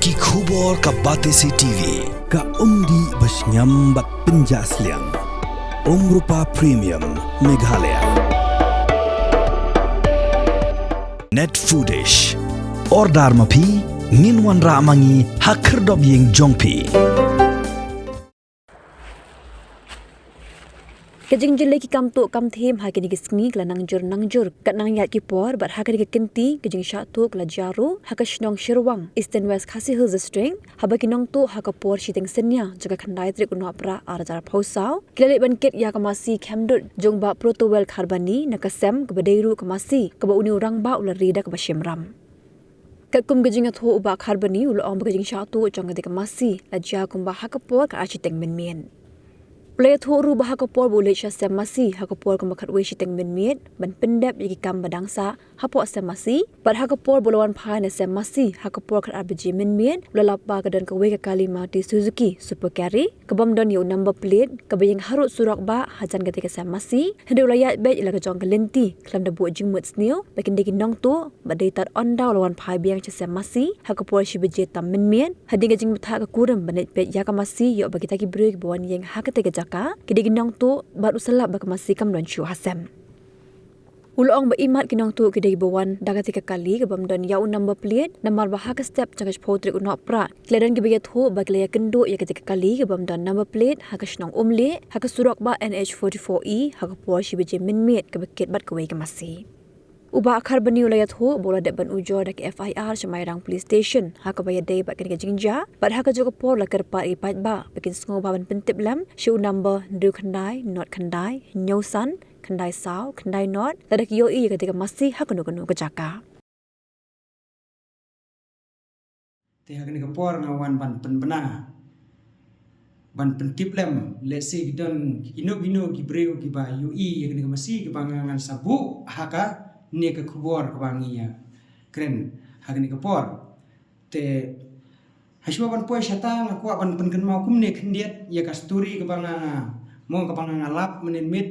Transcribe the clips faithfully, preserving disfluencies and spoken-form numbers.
Ki khubor ka Batesi T V, ka umdih ba shngiam bad pynjah sliang. Umrupa Premium, Meghalaya. Net Foodish. Order ma phi, ngin wanrah ma ngi ha khyrdop ïing jong phi. Ka jingjyllei ki kam tuh kam thiem ha kine ki sngi ka la nangjur nangjur, kat nang ïaid ki por, bad ha kane ka kynti ka jingshah tuh ka la jia ruh ha ka shnong Shirwang, Eastern West Khasi Hills District, haba ki nongtuh ha ka por shiteng synñia jong ka khyndai tarik u Nohprah ar hajar arphew saw ki la leit ban kit ïa ka masi khemdut jong u Bah Protowel Kharbani na ka sem kaba dei ruh ka masi kaba une u rangbah u la ri da kaba shim ram. Katkum ka jingïathuh u Bah Kharbani u la ong ba ka jingshah tuh jong kane ka masi la jia kumba ha ka por ka ar shiteng mynmiet. U la ïathuh ruh ba ha ka por ba u leit sha sem masi ha ka por kumba khatwei shiteng mynmiet ban pyndep ïa ki kam ba dang sah hapoh sem masi, bad ha ka por ba u la wan phai na sem masi ha ka por khatar baje mynmiet, u la lap ba ka don kawei ka kali Maruti Suzuki Super Carry ka bym don ïa u number plate kaba ïeng harud surok bah hajan kata ka sem masi. Hynrei u la ïaid beit ïa la ka jong ka lynti khlem da buh jingmut sniew ba kin dei ki nongtuh, bad dei tad ynda u la wan phai biang sha sem masi ha ka por shi baje tam mynmiet. Hadien ka jingbthah ka kurim ban leit peit ïa ka masi, ïoh ba kita ki briew kiba wan ïeng ha kata ka jaka ki dei ki nongtuh, bad u sa lap ba ka masi kam don shuh ha sem. U la ong ba imat ki nongtuh ki dei kiba wan da kata ka kali ka bym don ïa u number plate, namar ba ha ka step jong ka shiphew tarik u Nohprah ki la don kiba ïathuh ba ki la ïakynduh ïa kata ka kali ka bym don number plate ha ka shnong Umlieh, ha ka surok bah N H forty-four E, ha ka por shi baje mynmiet kaba kit bad kawei ka masi. U Bah Kharbani u la ïathuh ba u la dep ban ujor da ka F I R sha Mairang Police Station ha kaba ïadei bad kane ka jingjia, bad ha kajuh ka por u la kyrpad ïa ki paidbah ba kin sngewbha ban pyntip lem sha u number hynriew khyndai nod khyndai hynñiew san khyndai saw khyndai nod lada ki ïohi ïa kata ka masi ha kano kano ka jaka. Te ha kane ka por nga wan ban pynbna, ban pyntip lem, lehse ki don kino kino ki briew kiba ïohi ïa kane ka masi kaba nga ngan sa buh ha kane ka khubor kaba ngi ïa kren ha kane ka por. Te hashwa ban poi shata nga kwah ban pynkynmaw kumne khyndiat ïa ka story kaba nga, nga mo kaba nga, nga lap mynmiet.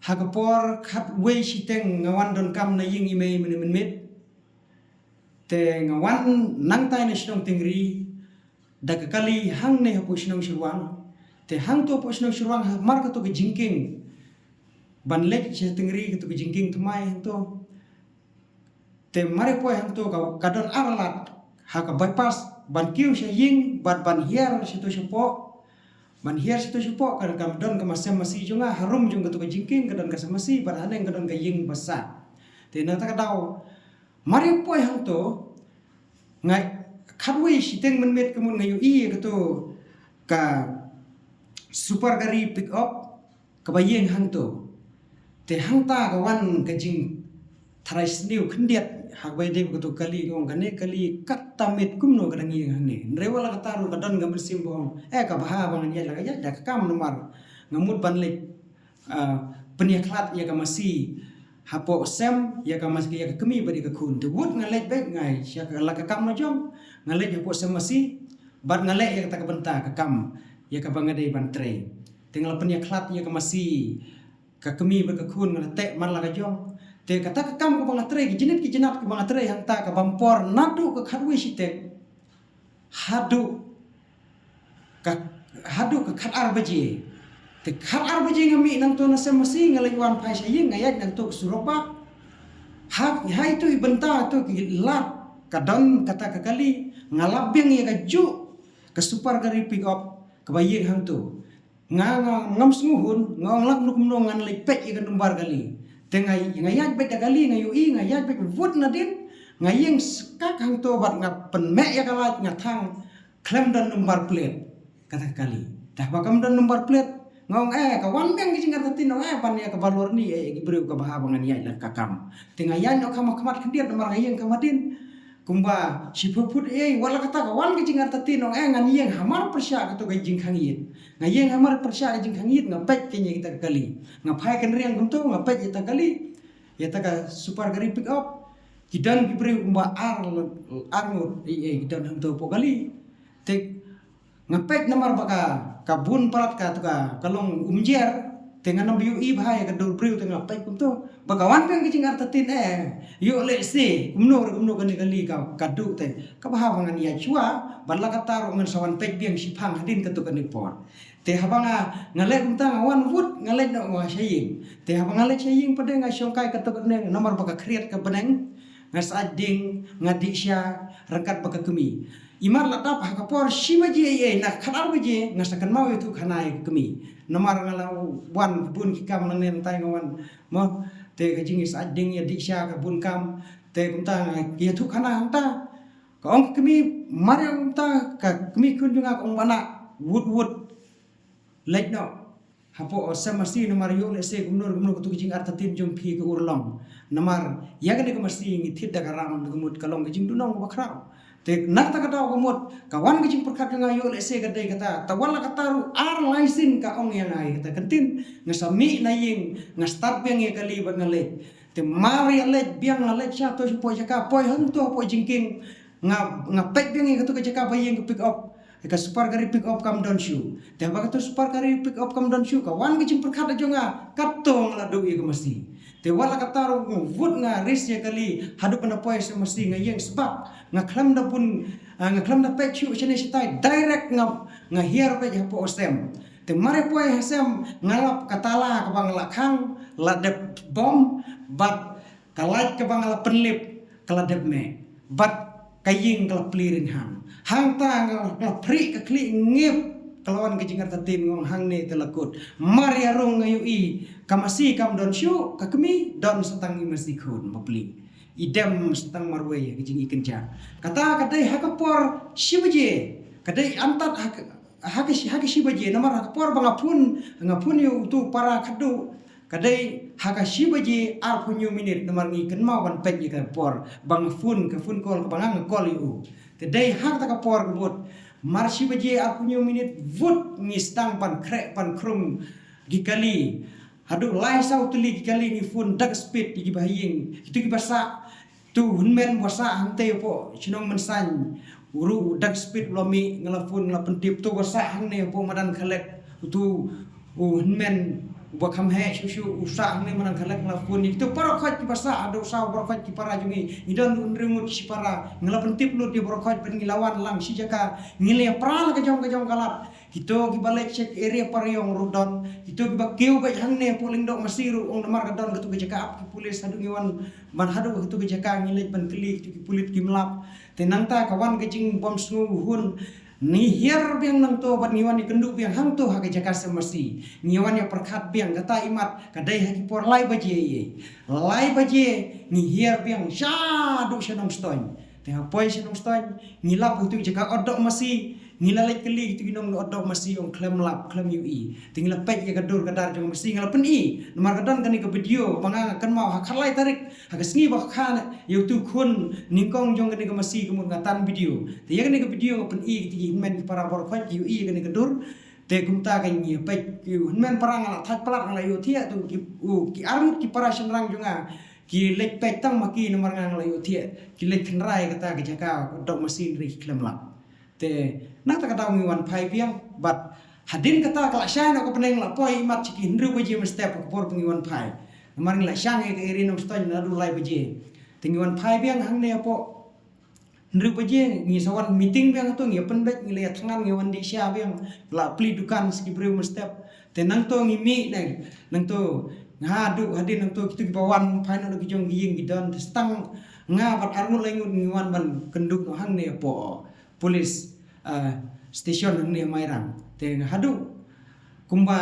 Ha ka por khatwei shiteng nga wan donkam na ïing i mei mynmiet. Te nga wan nangtai na shnong Tengri da ka kali hangne hapoh shnong Shirwang. Te hangto hapoh shnong Shirwang ha mar kato ka jingkieng ban leit sha Tengri, kato ka jingkieng thymmai hangto. Te mar ïa poi hangto ka, ka don ar lad ha ka bypass ban kiew sha ïing bad ban hiar shato shapoh. Ban hiar shato shapoh ka, ka don ka ma sem masi jong nga, harum jong kato ka jingkieng ka don ka sem masi bad haneng ka don ka ïing ba sah. Te na kata ka daw mar ïa poi hangto nga khatwei shiteng mynmiet ka mut nga ïohi ïa kato ka super gari pick up kaba ïeng hangto. Te hangta ka wan ka jingtharai sniew khyndiat ha kaba ïadei bad kato kali, nga ong kane kali katta miet kumno ka dang ïeng hangne. Hynrei wat la katta ruh ka don ka mynsiem ba ong, eh, ka bha ba ngan ïaid la ka ïaid da ka kam namar nga mut ban leit, ah, pynïakhlad ïa ka masi hapoh sem, ïa ka masi, ïa ka kmie bad ïa ka khun. Te wut nga leit beit nga ïa sha ka la ka kam la jong, nga leit hapoh sem masi bad nga leh ïa kata ka bynta ka kam ïa kaba nga dei ban trei. Te nga la pynïakhlad ïa ka masi, ka kmie bad ka khun nga la teh man la ka jong. Te kata ka kam kaba nga trei, ki jinit ki jinat kiba nga trei hangta ka bam por naduh ka khatwei shiteng haduh ka, haduh ka khatar baje. Te khatar baje nga mih nangto na sem masi nga leit wan phai sha ïing, nga ïaid nangto ka surok bah. Ha, ha itu i bynta to ki lad ka don kata ka kali, nga lap biang ïa kajuh ka super gari pick up kaba ïeng hangto. Nga, nga, ngam sngewhun, nga ong lah kumno kumno ngan leit peit ïa ka number kali. Te nga, nga ïaid beit da kali, nga ïohi, nga ïaid beit wut nadien, nga ïeng skak hangto bad nga pynmeh ïa ka light, nga thang, khlem don number plate kata ka kali. Te haba kam don number plate, nga ong, eh, ka wan biang ka jingartatien, ong, eh, ban ïa kaba lorni, eh, ki briew kaba ha ba ngan ïaid la ka kam. Te nga ïaid noh kham ha khmat khyndiat namar nga ïeng kham hadien. Kumba shiphew phut ei, wat la kata ka wan ka jingartatien, ong, eh, ngan ïeng hamar pyrshah kato ka jingkhang ïit. Nga ïeng hamar pyrshah ka jingkhang ïit, nga peit kane ïa kita ka kali. Nga phai kynriang kumto, nga peit ïa ta kali. Ïa ta ka super gari pick up. Ki don ki briew kumba ar, ar ngut, ei, ei, ki don hangto hapoh kali. Te nga peit namar ba ka, ka bun palat kato ka, ka long umjer. Te ngan ym ïohi bha ïa ka dur briew te nga peit kumto. Ba ka wan biang ka jingartatien eh. Ïoh lehse kumno re kumno kane ka li ka, ka duh te. Kaba haba ngan ïaid shuwa bad la katta ruh ngan sa wan peit biang shiphang hadien kato kane por. Te haba nga, nga leit kumta nga wan wut nga leit noh nga sha ïing. Te haba nga leit sha ïing pat de nga shongkai kato kane namar ba ka khriat ka bneng. Nga sait ding, nga dih sha ryngkat bad ka kmie. Imat la dap ha ka por shi baje ïa na khatar baje nga sa kynmaw ïathuh khana ïa ka kmie. Namar nga la wan bun ki kam nangne nangtai nga wan mo. Te ka jingïasait ding ïa dih sha ka bun kam. Te kumta nga ïathuh khana hangta. Ka ong ka kmie mar ïa kumta ka kmie khun jong nga ka ong bana wut wut. Leit noh hapoh sem masi namar ïoh lehse kumno kumno kato ka jingartatien jong phi ka urlong. Namar ïa kane ka masi ngi thied da ka ram da ka mut ka long ka jingduhnong kaba khraw. Te nangta ka daw ka mut ka wan ka jingpyrkhat jong nga ïoh lehse ka dei kata. Te wat la katta ruh ar lai sien ka ong ïa nga ïa kata ka ktien nga sa mih na ïing nga start biang ïa kali bad nga leit. Te mar ïa leit biang nga leit sha to sha poi jaka poi hangto hapoh jingkieng. Nga, nga peit biang ïa kato ka jaka ba ïing ka pick up. Ka super gari pick up kam don shuh. Te haba kato super gari pick up kam don shuh ka wan ka jingpyrkhat jong nga kato nga la duh ïa ka masi. Te wat la katta ruh nga wut nga ris ïa kali haduh ban da poi sem masi nga ïeng sbak. Nga khlem da bun, ah, nga khlem da peit shuh shane shatai direct nga, nga hiar peit hapoh sem. Te mar ïa poi ha sem nga lap ka tala kaba nga la khang la dep bom bad ka light kaba nga la pynlip ka la dep meh bad ka ïing ka la plie ring hang. Hangta nga la phriah ka khlieh ngip ka la wan ka jingartatien nga ong hangne te la kut. Mar ïa rung nga ïohi ka masi kam don shuh ka kmie don sa tang i masi khun bapli. I dem sa tang marwei ka jingïakynja. Kata ka dei ha ka por shi baje ka dei antad ha ka ha ka shi, ha ka shi baje namar ha ka por ba nga phone, nga phone ïa utu para khadduh ka dei ha ka shi baje arphew hynñiew minit namar ngi kynmaw ban peit ïa ka por ba nga phone, ka phone call kaba nga nga call ïa u. Te dei ha kata ka por ka mut mar shi baje arphew hynñiew minit wut ngi sdang ban khreh ban khrum ki kali. Haduh lai saw tylli ki kali ngi phone da ka speed ïa kiba ha ïing, kito kiba sah. Tu hynmen ba sah hangtei hapoh shnong Mynsaiñ. U ruh u da ka speed u la mih nga la phone nga la pyntip tu ba sah hangne hapoh madan Khalek. Tu u hynmen ba kham heh shuh shuh u sah hangne madan Khalek nga la phone ïa kitu baroh khoit kiba sah haduh saw baroh khoit ki para jong ngi. Ngi don hynriew ngut ki shipara nga la pyntip lut ïa baroh khoit ban ngi la wan lang shi jaka ngi la ïa pra la ka jong ka jong ka lad. Kito kiba leit sha area Pariong ruh don. Kito kiba kiew beit hangne hapoh Lyngdoh Masi ruh ong namar ka don katu ka jaka ap ki pulit haduh ngi wan ban haduh katu ka jaka ngi leit ban kylli kito ki pulit kim lap. Te nangta ka wan ka jingbym sngewhun. Ngi hiar biang nangto bad ngi wan ïakynduh biang hangto ha ka jaka sem masi. Ngi wan ïapyrkhat biang kata imat ka dei ha ki por lai baje ïa. Lai baje ngi hiar biang shaduh sha Nongstoiñ. Te ha poi sha Nongstoiñ ngi lap ha katu ka jaka ot doh masi. Ngi la leit kylli kito ki nong ot doh masi ong khlem lap khlem ïohi. Te ngi la peit ïa ka dur ka dar jong masi ngi la pyni. Namar ka don kane ka video ba nga nga kynmaw ha khatlai tarik ha ka sngi ba kha ïa utu khun nyngkong jong kane ka masi ka mut nga tan video. Te ïa kane ka video nga pyni kito ki hynmen ki para baroh khoit ki ïohi ïa kane ka dur. Te kumta ka ngi peit ki hynmen para nga la thait palat nga la ïohthiah tu ki, u, ki arngut ki para shynrang jong nga ki leit peit tang ma ki namar nga nga la ïohthiah ki leit khynra ïa kata ka jaka ot doh masi hynrei ki khlem lap. Te nangta ka daw ngi wan phai biang bad hadien kata ka la shai noh ka bneng la poi imat sha ki hynriew baje mynstep ka por ba ngi wan phai. Namar ngi la shang ïa ka area Nongstoiñ naduh lai baje. Te ngi wan phai biang hangne hapoh hynriew baje ngi sa wan meeting biang hato ngi ïa pynbeit ngi la ïa thngan ngi wan dih sha biang la plie dukan sa ki briew mynstep. Te nangto ngi mih ne nangto nga haduh hadien nangto kito kiba wan phai noh na ki jong ki ïing ki don te sa tang nga bad arngut laingut ngi wan ban kynduh noh hangne hapoh police, ah, station hangne Mairang. Te nga haduh kumba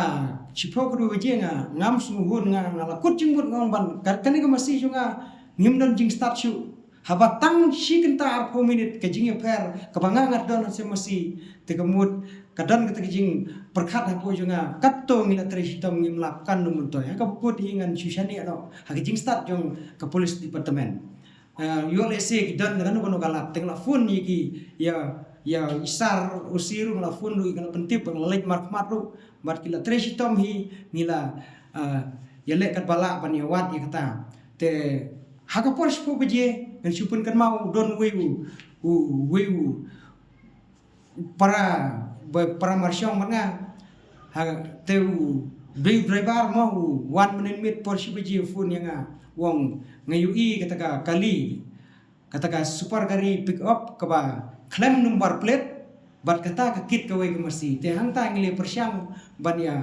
shiphew ka dei baje nga ngam sngewhun nga nga la kut jingmut nga ong ban ka, kane ka masi jong nga ngim don jingstad shuh. Haba tang shi kynta arphew minit ka jingïapher kaba nga nga don ha sem masi te ka mut ka don kata ka jingpyrkhat hapoh jong nga kato ngi la trei shitom ngim lap kan num myntoi ha kaba kut hi ngan shu shaniah noh ha ka jingstad jong ka police department. Eh, ïoh lehse ki don kano kano ka lad te nga la phone ïa ki ïa ïa i sar O C ruh nga la phone ruh nga la pyntip nga la leit markhmat ruh bad ki la trei shitom hi ngi la, eh, ïa leh katba lah ban ïa wad ïa kata. Te ha ka por shiphew baje ngan shu pynkynmaw u don uwei u uwei u para ba para marshong bad nga ha te u Dei u driver mo u wan mynnin miet por shi baje phone ïa nga, u ong nga ïohi kata ka kali, kata ka super gari pick up kaba khlem number plate, bad kata ka kit kawei ka masi. Te hangta ngi la pyrshang ban ïa,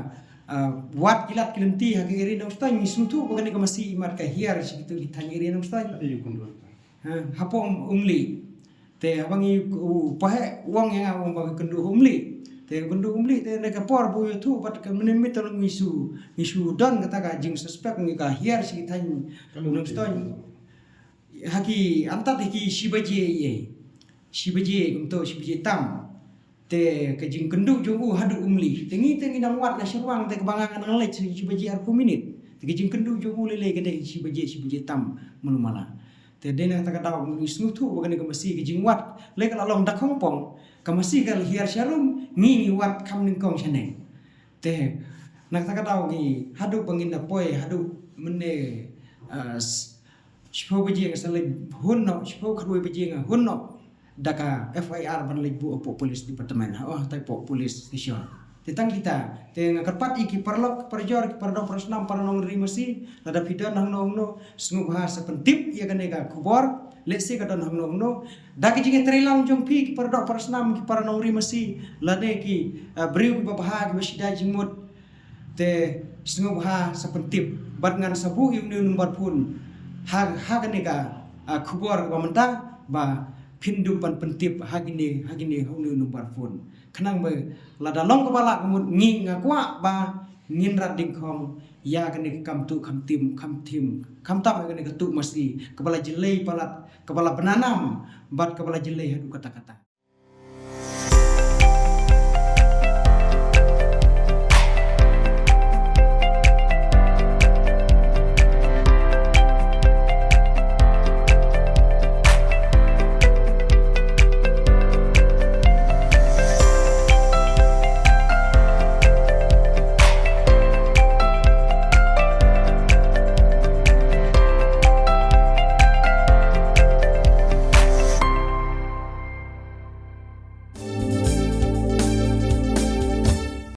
ah, wad ki lad ki lynti ha ka area Nongstoiñ, ngi sngewthuh ba kane ka masi imat ka hiar sha kito ki thaiñ area Nongstoiñ. Ha, hapoh Umlieh. Te haba ngi, u pahe u ong ïa nga, u ong ba ka kynduh Umlieh. Te ka kynduh Umlieh, te na ka por ba u ïathuh bad ka mynnin miet te ngi shu, ngi shu don kata ka jingsuspect ngi ka hiar sha ki thaiñ Nongstoiñ. Ha ki, antad ha ki shi baje ïa, shi baje kumto, shi baje tam. Te ka jingkynduh jong u haduh Umlieh. Te ngi te ngi dang wad na Shyrwang, te kaba nga nga dang leit shi baje arphew minit. Te ka jingkynduh jong u lei lei ka dei shi baje, shi baje tam malu mala. Te dei na kata ka daw ngi sngewthuh ba kane ka masi ka jingwad lei ka la long da khongpong. Ka masi ka la hiar sharum, ngi ngi wad kham nyngkong shaneng. Te na kata ka daw ngi haduh ba ngin da poi haduh mynne, ah, s-, shiphew baje nga sa leit hun noh, shiphew khatwei baje nga hun noh da ka F I R ban leit buh hapoh police department, ha, oh, hapoh police station. Te tang kita, te nga kyrpad ïa ki paralok, ki parajor, ki paradoh parasnam, para nongri masi, lada phi don hangno hangno, sngewbha sa pyntip ïa kane ka khubor, lehse ka don hangno hangno. Da ki jingïatreilang jong phi, ki paradoh parasnam, ki para nongri masi, lane ki, ah, briew kiba bha, kiba shida jingmut. Te sngewbha sa pyntip bad ngan sa buh ïa une u number phone ha, ha kane ka, ah, khubor kaba mynta ba phin dup ban pyntip ha kine, ha kine ha une u number phone. Khnang ba lada long kaba lah ka mut ngi, nga kwah ba ngin rat dyngkhong ïa kane ka kam tuh kham tim, kham tim, khamtam ïa kane ka tuh masi kaba la jyllei palat, kaba la bnanam bad kaba la jyllei haduh katta katta.